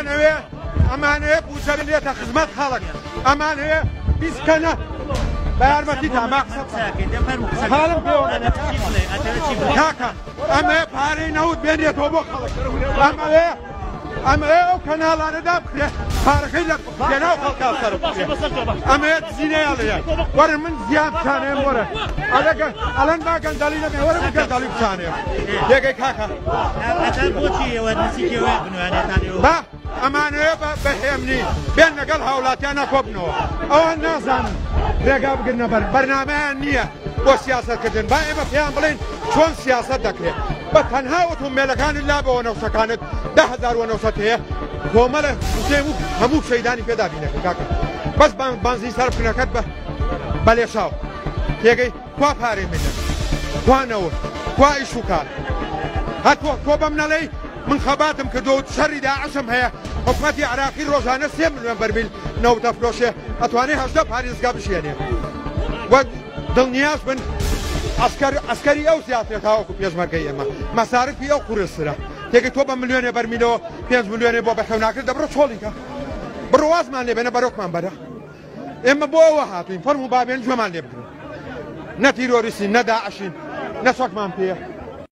ئەمانەوێ ئەمانەوێ بودجە بنرێتە خزمەت خەڵک، ئەمانەوێ بیسکەنە بە یارمەتی تاما قسە حاڵم پێوە کاکە، ئەمەیە پارەی نەوت بێنرێتەوە بۆ خەڵک، ئەمەوێ ئەمەوێ ئەو کەناڵانە دابخرێ پارەکەی لە لەناو خەڵکا سەرف بکرێ، ئەمەیە دزینەیان لێیە. وەرە من زیان بچانێم، وەرە ئەلەگە ئەلەن با گەندەڵی نەبێ، وەرە من گەندەڵی بچانێم. یەکەی کاکە با ئەمانەوێ بە هێمنی بێن لەگەڵ هاوڵاتیانە کۆبنەوە. ئەوان نازانن ڕێگا بگرنە بەر، بەرنامەیان نییە بۆ سیاسەتکردن. با ئێمە پێیان بڵێن چۆن سیاسەت دەکرێت. بە تەنها ئۆتۆمبیلەکانت لا بەوە نەوشەکانت 10900 هەیە، کۆمەڵە حوسێن و هەموو شەیدانی پێدا بینەکە کاکە، بەس بانزین سەرفکردنەکەت بە بەلێشاو تێگەی. کوا پارەی میللەت؟ کوا نەوت؟ کوا ئیش و کار؟ هەر تۆ بەم نەڵێی من خەباتم کردووە و شەڕی داعشم هەیە. حکومەتی عراقی ڕۆژانە 3 ملیۆن بەرمیل نەوت ئەفرۆشێ، ئەتوانێ 18 پارێزگا بشێنێ و دڵنیاش بن ئەسکەری ئەو زیاترە تاوەکو پێشمەرگەی ئێمە، مەسارفی ئەو قورسترە. تێگەی؟ تۆ بە ملیۆنێ بەرمیلەوە 5 ملیۆنێ بۆ بەخێو ناکرد. دەبڕۆ چۆڵیکە، بڕۆ وازمان لێ بێنە، بەرۆکمان بەرە. ئێمە بۆ ئەوە هاتوین، فەرموو بابێن گوێمان لێ بگرن. نە تیرۆریستین، نە داعشین، نە چەکمان پێیە.